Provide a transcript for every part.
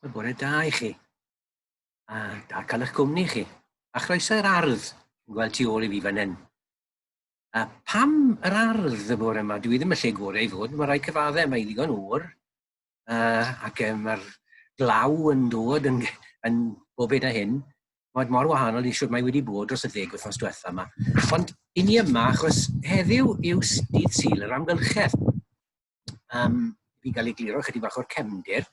Wel, bore da i chi. A da cael eich cwmni chi. A chroeso i'r ardd, yn gweld tu ôl i fi fan hyn. A pam yr ardd y bore yma? Dwi ddim y lle gorau i fod, mae rhai cyfaddau, mae ddigon oer, ac mae'r glaw yn dod yn, yn bob hyn a hyn. Mae'n mor wahanol i siwr mae wedi bod dros y ddeg wythnos diwetha yma. Ond i ni yma, achos heddiw yw dydd Sul yr amgylchedd. Um, fi gael ei gliro chydig bach o'r cefndir.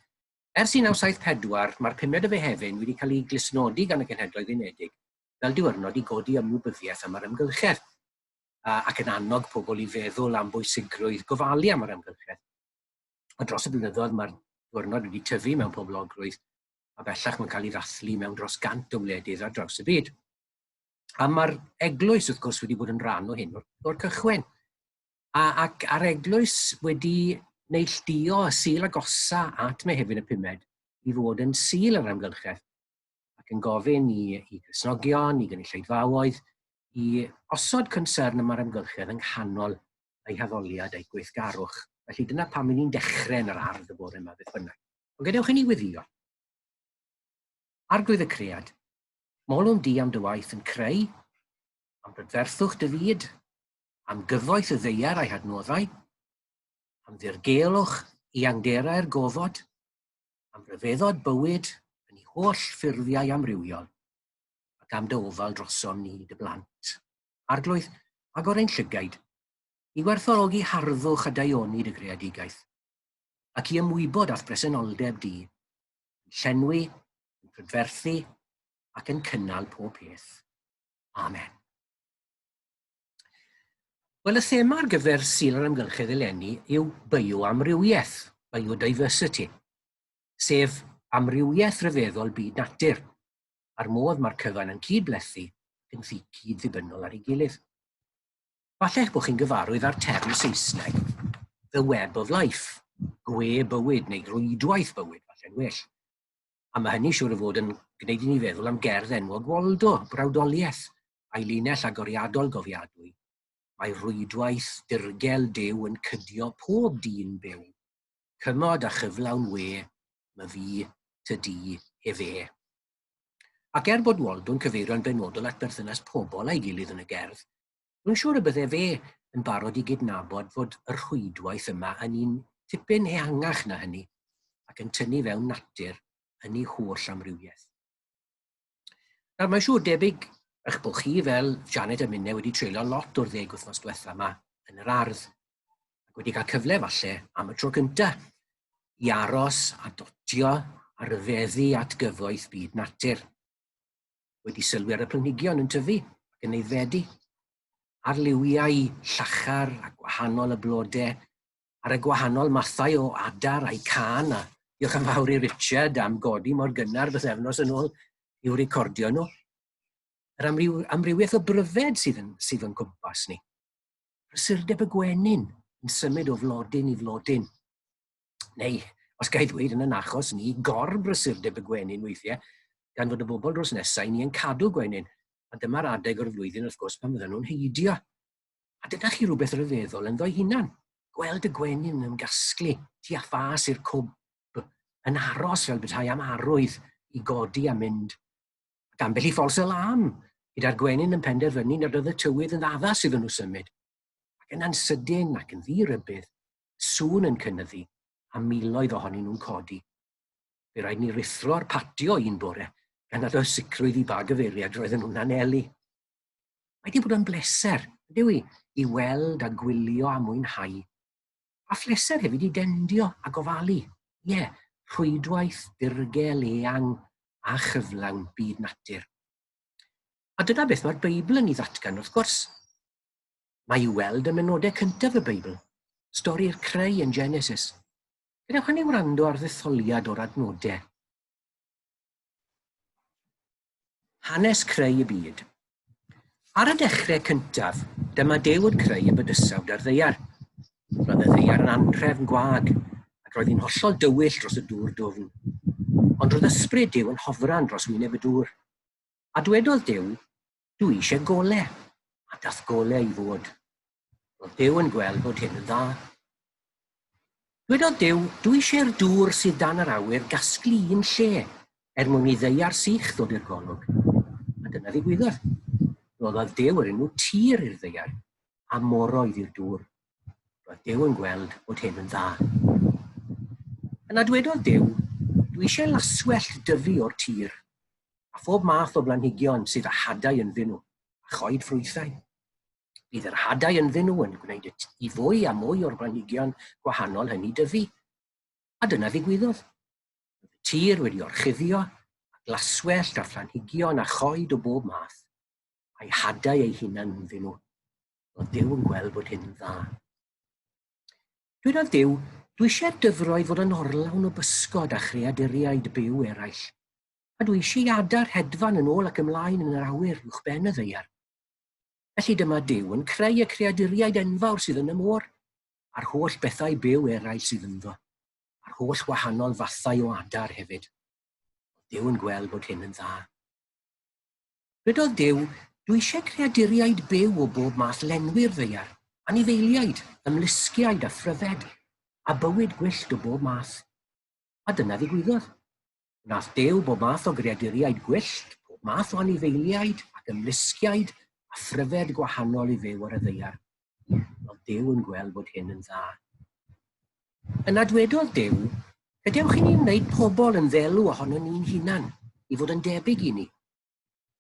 Ers 1974, mae'r pumed o Fehefin wedi cael ei glustnodi gan y Cenhedloedd Unedig fel diwrnod i godi ymwybyddiaeth am yr amgylchedd ac yn annog pobl i feddwl am bwysigrwydd gofalu am yr amgylchedd. A dros y blynyddoedd mae'r diwrnod wedi tyfu mewn poblogrwydd a bellach mae'n cael ei ddathlu mewn dros gant o wledydd ar draws y byd. A mae'r eglwys, wrth gwrs, wedi bod yn rhan o hyn o'r, or cychwyn. A, ac a'r eglwys wedi neillduo y Sul agosa at Mehefin y Pumed i fod yn Sul yr amgylchedd, ac yn gofyn i, i Gristnogion, i gynulleidfaoedd, i osod concern am yr amgylchedd yng nghanol eu haddoliad a'u gweithgarwch. Felly dyna pam i ni'n dechrau yn yr ardd y bore yma, beth bynnag. Ond gadewch i ni weddio. Arglwydd y Cread, molwn di am dy waith yn creu, am brydferthwch dy fyd, am gyfoeth y ddaear a'i hadnoddau, am ddirgelwch eangderau'r gofod, am ryfeddod bywyd yn ei holl ffurfiau amrywiol, ac am dy ofal drosom ni, dy blant. Arglwydd, agor ein llygaid i werthfawrogi harddwch a daioni dy greadigaeth, ac i ymwybod â'th bresenoldeb di, yn llenwi, yn prydferthu, ac yn cynnal pob peth. Amen. Wel, y thema ar gyfer Sul yr Amgylchedd eleni yw bioamrywiaeth, biodiversity, sef amrywiaeth rhyfeddol byd natur, a'r modd mae'r cyfan yn cyd-blethu ac yn cyd-ddibynnol ar ei gilydd. Falle eich bod chi'n gyfarwydd â'r term Saesneg, the web of life, gwe bywyd neu rwydwaith bywyd, falle'n well. A mae hynny siŵr o fod yn gwneud i ni feddwl am gerdd enwog Waldo, Brawdoliaeth, a'i linell agoriadol gofiadwy. Mae rwydwaith dirgel Duw yn cydio pob dyn byw. Cymod a chyflawn we, my fi, ty di, ef e. Ac er bod Waldo'n cyfeirio'n benodol at berthynas pobl a'i gilydd yn y gerdd, rwy'n siŵr y bydde fe yn barod i gydnabod fod y rhwydwaith yma yn un tipyn ehangach na hynny ac yn tynnu fewn natur yn ei holl amrywiaeth. Nawr, mae'n siŵr debyg eich bod chi fel Janet a minne wedi treulio lot o'r ddeg wythnos diwetha yma yn yr ardd ac wedi cael cyfle falle am y tro cyntaf i aros a dotio a rhyfeddu at gyfoeth byd natur. Wedi sylwi ar y planhigion yn tyfu ac yn aeddfedu, ar liwiau llachar a gwahanol y blode, ar y gwahanol mathau o adar a'i cân, a diolch yn fawr i Richard am godi mor gynnar bythefnos yn ôl i'w recordio nhw. Yr amryw, amrywiaeth o bryfed sydd yn, sydd yn cwmpas ni. Prysurdeb y gwenyn yn symud o flodyn i flodyn. Neu, os ga i ddweud yn yn achos ni, gor-brysurdeb y gwenyn weithiau, gan fod y bobl dros nesau ni yn cadw gwenyn. A dyma'r adeg o'r flwyddyn, wrth gwrs, pan fydden nhw'n heidio. A dyna chi rhywbeth rhyfeddol ynddo'i hunan. Gweld y gwenyn yn ymgasglu tu a phas i'r cwb, yn aros fel petai am arwydd i godi a mynd. Ac ambell i ffals alarm, gyda'r gwenyn yn penderfynu nad oedd y tywydd yn addas iddyn nhw symud. Ac yna'n sydyn ac yn ddi-rybudd, sŵn yn cynyddu a miloedd ohonyn nhw'n codi. Fe raid ni ruthro ar patio un bore gan nad oes sicrwydd i ba gyfeiriad roedden nhw'n anelu. Mae wedi bod yn bleser, ydyw i, i weld a gwylio a mwynhau. A phleser hefyd i dendio a gofalu. Ie, yeah, rhwydwaith dirgel eang a chyflawn byd natur. A dyna beth mae'r Beibl yn ei ddatgan, wrth gwrs. Mae i'w weld ym mhenodau cyntaf y Beibl, stori'r creu yn Genesis. Gadewch i ni wrando ar ddetholiad o'r adnodau. Hanes creu y byd. Ar y dechrau cyntaf, dyma Duw yn creu y bydysawd a'r ddaear. Roedd y ddaear yn anhrefn gwag, ac roedd hi'n hollol dywyll dros y dŵr dwfn. Ond roedd ysbryd Duw yn hofran dros wyneb y dŵr. A dwedodd Duw, Dw i eisiau gole, a dath gole i fod. Roedd Duw yn gweld bod hyn yn dda. Dwedodd Duw, Dw eisiau'r dŵr sydd dan yr awyr gasglu un lle, er mwyn i ddaear sych ddod i'r golwg. A dyna ddigwyddodd. Rhoddodd Duw yr enw tir i'r ddaear, a moroedd i'r dŵr. Roedd Duw yn gweld bod hyn yn dda. Yna dwedodd Duw, Dw eisiau laswellt dyfu o'r tir, a phob math o blanhigion sydd â hadau ynddyn nhw, a choed ffrwythau. Bydd yr hadau ynddyn nhw yn gwneud y i fwy a mwy o'r blanhigion gwahanol hynny dyfu. A dyna ddigwyddodd. Roedd y tir wedi orchuddio a glaswellt a phlanhigion a choed o bob math, a'i hadau ei hunan ynddyn nhw. Roedd Duw yn gweld bod hyn yn dda. Dwedodd Duw, dwi eisiau'r dyfroedd fod yn orlawn o bysgod a chreaduriaid byw eraill, a dwi eisiau i adar hedfan yn ôl ac ymlaen yn yr awyr uwchben y ddaear. Felly dyma Duw yn creu y creaduriaid enfawr sydd yn y môr, a'r holl bethau byw eraill sydd ynddo, a'r holl wahanol fathau o adar hefyd. Oedd Duw yn gweld bod hyn yn dda. Dwedodd Duw, dwi eisiau creaduriaid byw o bob math lenwi'r ddaear, anifeiliaid, ymlusgiaid a phryfed, a bywyd gwyllt o bob math. A dyna ddigwyddodd. Gwnaeth Duw bob math o greaduriaid gwyllt, pob math o anifeiliaid ac ymlusgiaid a phryfed gwahanol i fyw ar y ddaear. Roedd Duw yn gweld bod hyn yn dda. Yna dwedodd Duw, Gadewch i ni wneud pobl yn ddelw ohono ni'n hunan, i fod yn debyg i ni,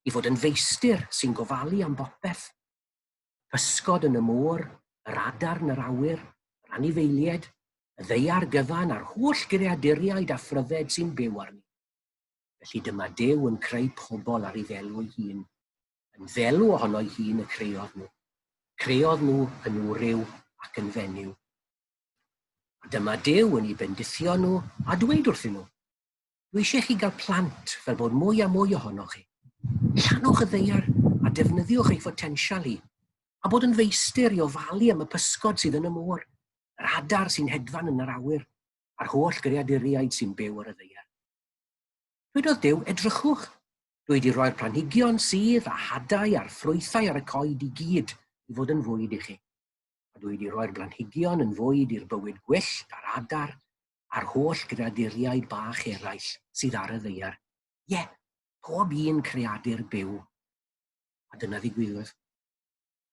i fod yn feistr sy'n gofalu am bopeth. Pysgod yn y môr, yr adar yn yr awyr, yr anifeiliaid, y ddaear gyfan a'r holl greaduriaid a phryfed sy'n byw arni. Felly dyma Duw yn creu pobl ar ei ddelw ei hun. Yn ddelw ohono'i hun y creodd nhw. Creodd nhw yn wryw ac yn fenyw. A dyma Duw yn eu bendithio nhw a dweud wrthyn nhw, Dwi eisiau chi gael plant fel bod mwy a mwy ohonoch chi. Llanwch y ddaear a defnyddiwch ei photensial hi, a bod yn feistr i ofalu am y pysgod sydd yn y môr, yr adar sy'n hedfan yn yr awyr, a'r holl greaduriaid sy'n byw ar y ddaear. Dwedodd Duw, edrychwch, dwi wedi rhoi'r planhigion sydd a hadau a'r ffrwythau ar y coed i gyd i fod yn fwyd i chi. A dwi wedi rhoi'r blanhigion yn fwyd i'r bywyd gwyllt a'r adar a'r holl greaduriaid bach eraill sydd ar y ddaear. Ie, pob un creadur byw. A dyna ddigwyddodd.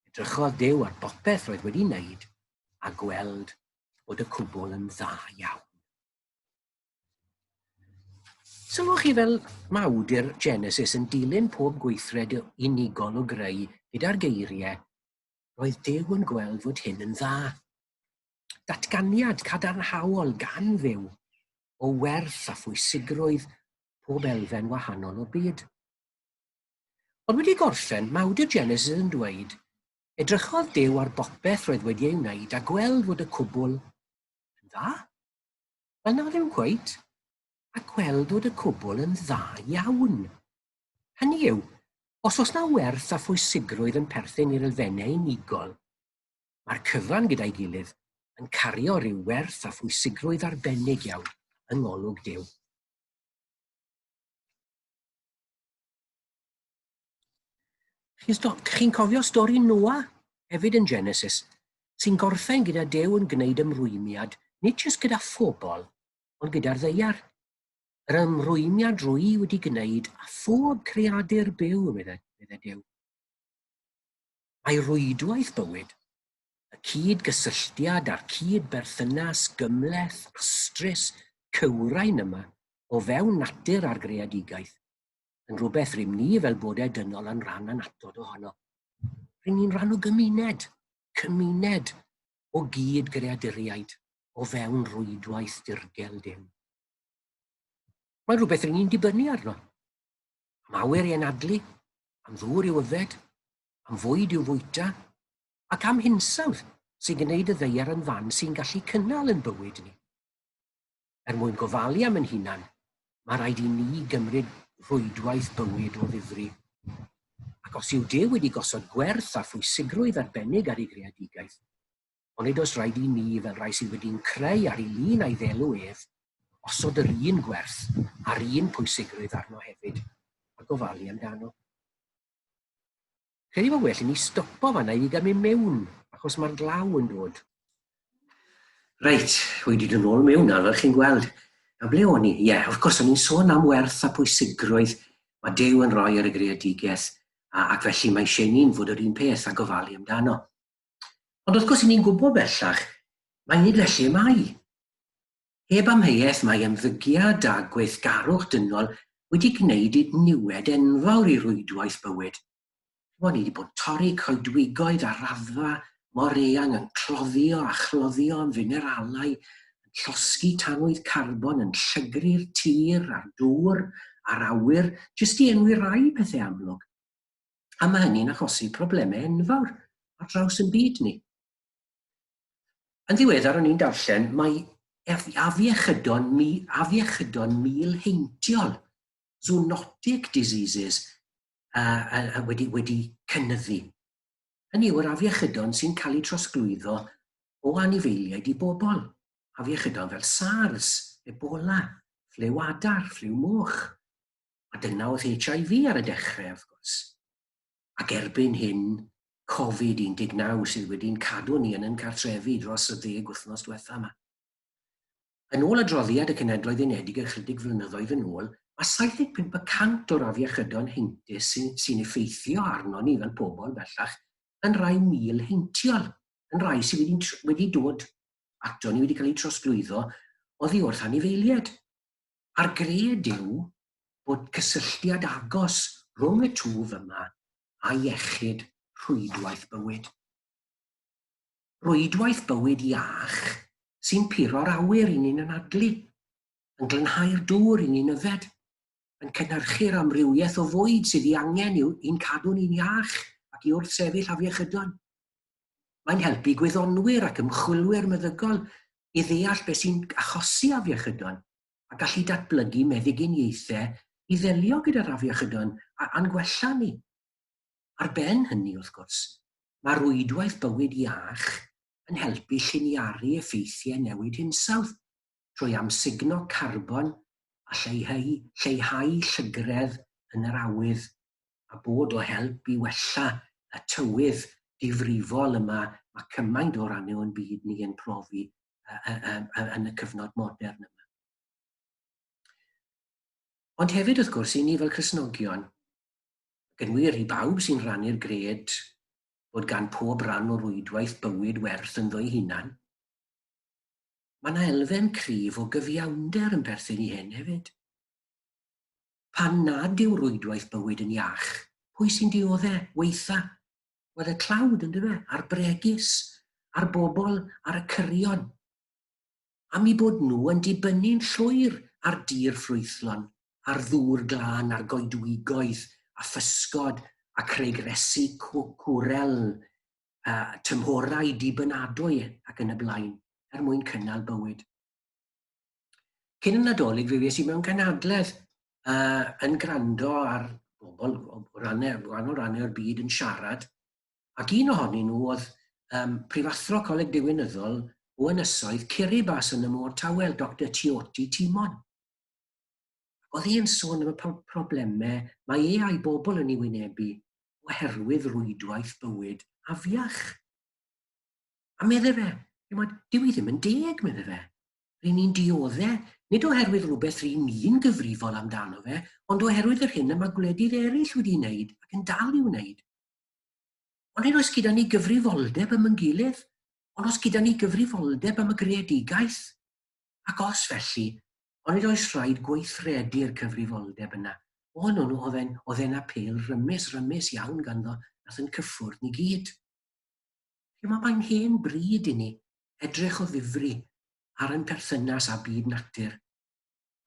Edrychodd Duw ar bopeth roedd wedi wneud a gweld bod y cwbl yn dda iawn. Sylwch chi fel mae awdur Genesis yn dilyn pob gweithred unigol o greu gyda'r geiriau, roedd Duw yn gweld fod hyn yn dda. Datganiad cadarnhaol gan Dduw o werth a phwysigrwydd pob elfen wahanol o'r byd. Ond wedi gorffen, mae awdur Genesis yn dweud, edrychodd Duw ar bopeth roedd wedi ei wneud a gweld fod y cwbl yn dda. Wel na ddim cweit, a gweld fod y cwbl yn dda iawn. Hynny yw, os oes na werth a phwysigrwydd yn perthyn i'r elfennau unigol, Mae'r cyfan gyda'i gilydd yn cario rhyw werth a phwysigrwydd arbennig iawn yng ngolwg Duw. Chi'n cofio stori Noa hefyd yn Genesis, sy'n gorffen gyda Duw yn gwneud ymrwymiad, nid jyst gyda phobl, ond gyda'r ddaear. Yr ymrwymiad rwy wedi gwneud â phob creadur byw, meddai, meddai Duw. Mae rwydwaith bywyd, y cyd-gysylltiad a'r cyd-berthynas gymhleth, astrus, cywrain yma o fewn natur a'r greadigaeth, yn rhywbeth rŷm ni fel bodau dynol yn rhan annatod ohono. Rŷn ni'n rhan o gymuned, cymuned o gyd-greaduriaid o fewn rwydwaith dirgel Duw. Mae'n rhywbeth rŷn ni'n dibynnu arno. Am awyr i anadlu, am ddŵr i'w yfed, am fwyd i'w fwyta, ac am hinsawdd sy'n gwneud y ddaear yn fan sy'n gallu cynnal yn bywyd ni. Er mwyn gofalu am yn hunan, mae rhaid i ni gymryd rhwydwaith bywyd o ddifri. Ac os yw Duw wedi gosod gwerth a phwysigrwydd arbennig ar ei greadigaeth, onid oes rhaid i ni, fel rhai sydd wedi'n creu ar ei lun a'i ddelw ef, osod yr un gwerth a'r un pwysigrwydd arno hefyd, a gofalu amdano? Credu bod well i ni stopo fanna i gael mynd mewn, achos mae'r glaw yn dod. Reit, wedi dod nôl mewn nawr, fel chi'n gweld. A ble o'n i? Ie, yeah, wrth gwrs, o'n i'n sôn am werth a pwysigrwydd mae Duw yn rhoi ar y greadigaeth, a, ac felly mae eisiau ni'n fod yr un peth a gofalu amdano. Ond wrth gwrs, i ni'n gwybod bellach, mae nid felly y mae. Heb amheuaeth, mae ymddygiad a gweithgarwch dynol wedi gwneud niwed enfawr i rwydwaith bywyd. Chimod, ni wedi bod torri coedwigoedd ar raddfa mor eang, yn cloddio a chloddio am fineralau, yn llosgi tanwydd carbon, yn llygru'r tir a'r dŵr a'r awyr, jyst i enwi rai pethau amlwg. A mae hynny'n achosi problemau enfawr ar draws yn byd ni. Yn ddiweddar o'n i'n darllen mae afiechydon, mi, afiechydon mil heintiol, zoonotic diseases, a, a, wedi, wedi cynyddu. Hynny yw yr afiechydon sy'n cael eu trosglwyddo o anifeiliaid i bobl. Afiechydon fel SARS, Ebola, ffliw adar, ffliw moch. A dyna oedd HIV ar y dechrau, wrth gwrs. Ac erbyn hyn, Covid-19 sydd wedi'n cadw ni yn ein cartrefi dros y ddeg wythnos diwetha yma. Yn ôl adroddiad y Cenhedloedd Unedig ychydig flynyddoedd yn ôl, mae 75 y cant o'r afiechydon heintus sy'n sy effeithio arno ni fel pobl bellach yn rhai mil heintiol, yn rhai sydd wedi, wedi dod ato ni, wedi cael eu trosglwyddo oddi wrth anifeiliaid. A'r gred yw bod cysylltiad agos rhwng y twf yma a iechyd rhwydwaith bywyd. Rwydwaith bywyd iach sy'n puro'r awyr i ni'n anadlu, yn glanhau'r dŵr i ni'n yfed, yn cynhyrchu'r amrywiaeth o fwyd sydd ei angen i'n cadw ni'n iach ac i wrthsefyll afiechydon. Mae'n helpu gwyddonwyr ac ymchwilwyr meddygol i ddeall beth sy'n achosi afiechydon a gallu datblygu meddyginiaethau i ddelio gyda'r afiechydon a'n gwella ni. Ar ben hynny, wrth gwrs, mae rwydwaith bywyd iach yn helpu lliniaru effeithiau newid hinsawdd trwy amsugno carbon a lleihau, lleihau llygredd yn yr awydd a bod o help i wella y tywydd difrifol yma mae cymaint o rannau o'n byd ni yn profi yn y cyfnod modern yma. Ond hefyd, wrth gwrs, i ni fel Cristnogion, ac yn wir i bawb sy'n rhannu'r gred bod gan pob rhan o rwydwaith bywyd werth ynddo'i hunan, mae yna elfen cryf o gyfiawnder yn perthyn i hyn hefyd. Pan nad yw rwydwaith bywyd yn iach, pwy sy'n diodde weitha? Wel, y tlawd, yn dyfe, a'r bregus, a'r bobl ar y cyrion. Am eu bod nhw yn dibynnu'n llwyr ar dir ffrwythlon, ar ddŵr glân, ar goedwigoedd a physgod a creigresi cwrel, tymhorau dibynadwy ac yn y blaen, er mwyn cynnal bywyd. Cyn y Nadolig fe fues i mewn cynhadledd yn gwrando ar bobl o rannau, gwahanol rannau o'r byd yn siarad. Ac un ohonyn nhw oedd um, prifathro Coleg Diwinyddol o Ynysoedd Kiribati yn y Môr Tawel, Dr Tioti Timon. Ac oedd e'n sôn am y problemau mae e a'i bobl yn ei wynebu oherwydd rwydwaith bywyd afiach. A medde fe, dyw i ddim yn deg, medde fe. Ry'n ni'n diodde, nid oherwydd rhywbeth ry'n ni'n gyfrifol amdano fe, ond oherwydd yr hyn y mae gwledydd eraill wedi wneud ac yn dal i'w wneud. Ond nid oes gyda ni gyfrifoldeb am yn gilydd, ond oes gyda ni gyfrifoldeb am y greadigaeth. Ac os felly, onid oes rhaid gweithredu'r cyfrifoldeb yna? O, no, no, oedd e'n, oedd e'n apêl rymus, rymus iawn ganddo, nath yn cyffwrdd ni gyd. Chimod, mae'n hen bryd i ni edrych o ddifri ar ein perthynas â byd natur,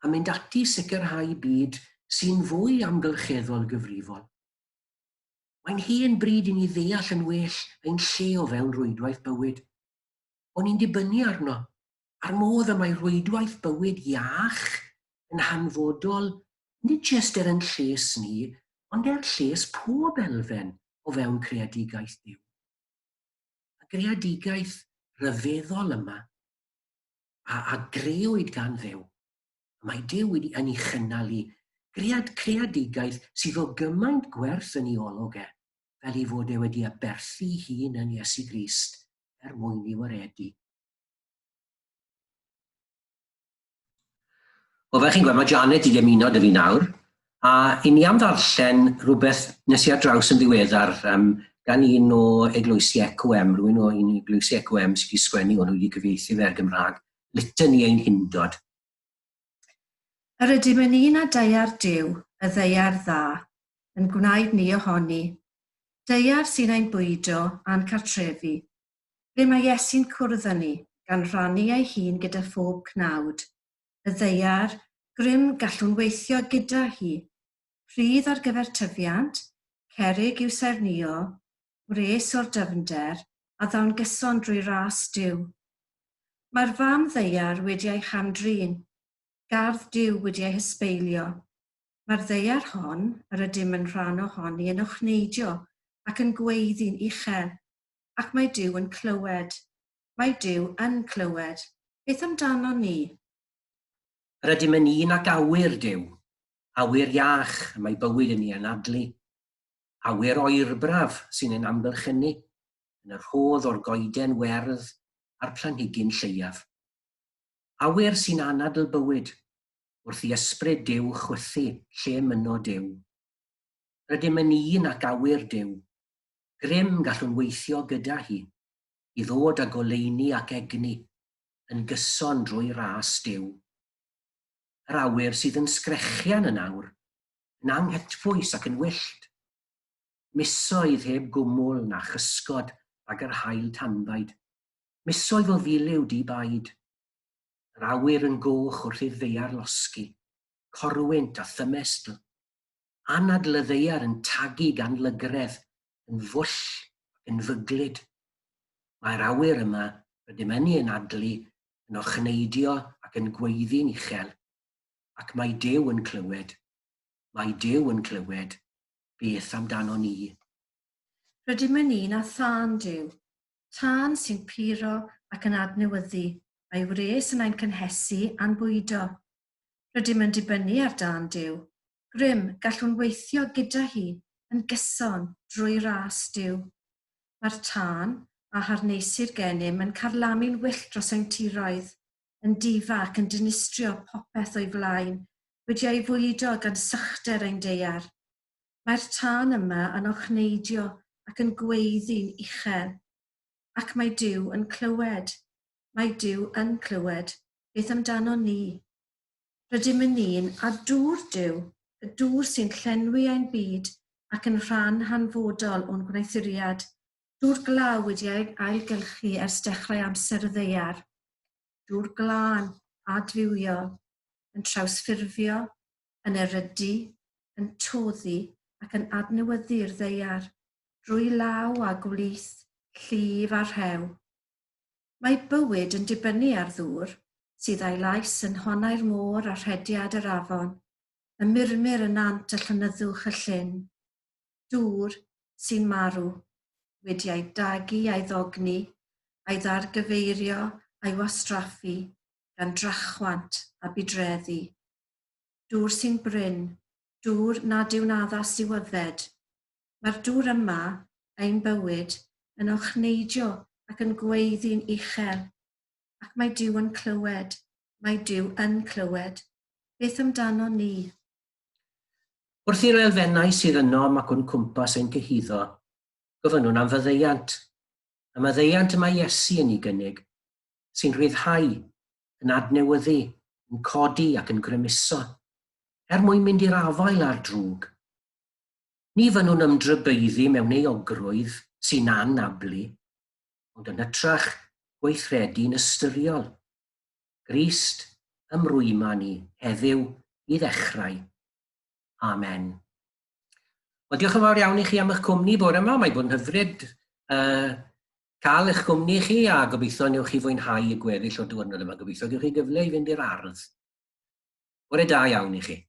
a mynd ati i sicrhau byd sy'n fwy amgylcheddol gyfrifol. Mae'n hen bryd i ni ddeall yn well ein lle o fewn rwydwaith bywyd. O'n ni'n dibynnu arno, a'r modd y mae rwydwaith bywyd iach yn hanfodol nid jyst er yn lles ni, ond er lles pob elfen o fewn creadigaeth Duw. Y greadigaeth ryfeddol yma a, a grëwyd gan Dduw, mae Duw wedi yn ei chynnal i gread creadigaeth sydd o gymaint gwerth yn ei olwg e, fel ei fod e wedi aberthu hun yn Iesu Grist er mwyn ei waredu. Wel, fel chi'n gweld, mae Janet wedi ymuno 'da fi nawr, a i ni am ddarllen rhywbeth nes i ar draws yn ddiweddar um, gan un o eglwysi ECWM, rhywun o un eglwysi ECWM sydd wedi sgwennu hwn, wedi cyfieithu fe ar Gymraeg, Litany ein Hundod. Yr ydym yn un â daear Duw, y ddaear dda, yn gwnaed ni ohoni. Daear sy'n ein bwydo a'n cartrefu, Ble mae Iesu'n cwrdd â ni, gan rannu ei hun gyda phob cnawd. Y ddaear, grym gallwn weithio gyda hi. Pridd ar gyfer tyfiant, cerrig i'w saernïo, gwres o'r dyfnder, a ddaw'n gyson drwy ras Duw. Mae'r fam ddaear wedi ei cham-drin, gardd Duw wedi ei hysbeilio. Mae'r ddaear hon, yr ydym yn rhan ohoni, yn ochneidio ac yn gweiddi'n uchel. Ac mae Duw yn clywed. Mae Duw yn clywed. Beth amdanon ni? Yr ydym yn un ag awyr Duw, awyr iach y mae bywyd yn ei anadlu, awyr oerbraf sy'n ein amgylchynu, yn y rhodd o'r goeden werdd a'r planhigyn lleiaf. Awyr sy'n anadl bywyd, wrth i ysbryd Duw chwythu lle mynno Duw. Rydym yn un ac awyr Duw, Grym gallwn weithio gyda hi, i ddod â goleuni ac egni, yn gyson drwy ras Duw. Yr awyr sydd yn sgrechian yn awr, yn anghytbwys ac yn wyllt. Misoedd heb gwmwl na chysgod rhag yr haul tanbaid. Misoedd o ddilyw di-baid. Yr awyr yn goch wrth i'r ddaear losgi, corwynt a thymestl. Anadl y ddaear yn tagu gan lygredd, yn fwll ac yn fyglyd. Mae'r awyr yma rydym yn ei anadlu yn ochneidio ac yn gweiddi'n uchel, ac mae Duw yn clywed. Mae Duw yn clywed. Beth amdano ni? Rydym yn un â thân Duw, tân sy'n puro ac yn adnewyddu, a'i wres yn ein cynhesu a'n bwydo. Rydym yn dibynnu ar dân Duw. Grym, gallwn weithio gyda hi, yn gyson, drwy ras Duw. Mae'r tân, a harneisir gennym, yn carlamu'n wyllt dros ein tiroedd, yn difa ac yn dinistrio popeth o'i flaen, wedi ei fwydo gan sychder ein daear. Mae'r tân yma yn ochneidio ac yn gweiddi'n uchel. Ac mae Duw yn clywed. Mae Duw yn clywed. Beth amdanon ni? Rydym yn un â dŵr Duw, y dŵr sy'n llenwi ein byd ac yn rhan hanfodol o'n gwneuthuriad, dŵr glaw wedi ei ailgylchu ers dechrau amser y ddaear, dŵr glân, adfywiol, yn trawsffurfio, yn erydu, yn toddi ac yn adnewyddu'r ddaear, drwy law a gwlith, llif a rhew. Mae bywyd yn dibynnu ar ddŵr, sydd â'i lais yn nhonnau'r môr a rhediad yr afon, y murmur y nant a llonyddwch y llyn. Dŵr sy'n marw, wedi ei dagu a'i ddogni, a'i ddargyfeirio a'i wastraffu gan drachwant a budreddi. Dŵr sy'n brin, dŵr nad yw'n addas i'w yfed, Mae'r dŵr yma, ein bywyd, yn ochneidio ac yn gweiddi'n uchel. Ac mae Duw yn clywed. Mae Duw yn clywed. Beth amdano ni? Wrth i'r elfennau sydd yno ac o'n cwmpas ein cyhuddo, gofynnwn am faddeuant. Y maddeuant y mae Iesu yn ei gynnig, sy'n rhyddhau, yn adnewyddu, yn codi ac yn grymuso, er mwyn mynd i'r afael â'r drwg. Ni fynnwn ymdrybaeddu mewn euogrwydd sy'n anablu, ond yn hytrach gweithredu'n ystyriol. Grist, ymrwyma ni heddiw i ddechrau. Amen. Wel, diolch yn fawr iawn i chi am eich cwmni bore yma. Mae bod yn hyfryd uh, cael eich cwmni chi a gobeithio newch chi fwynhau y gweddill o'r diwrnod yma. Gobeithio gewch chi gyfle i fynd i'r ardd. Bore da iawn i chi.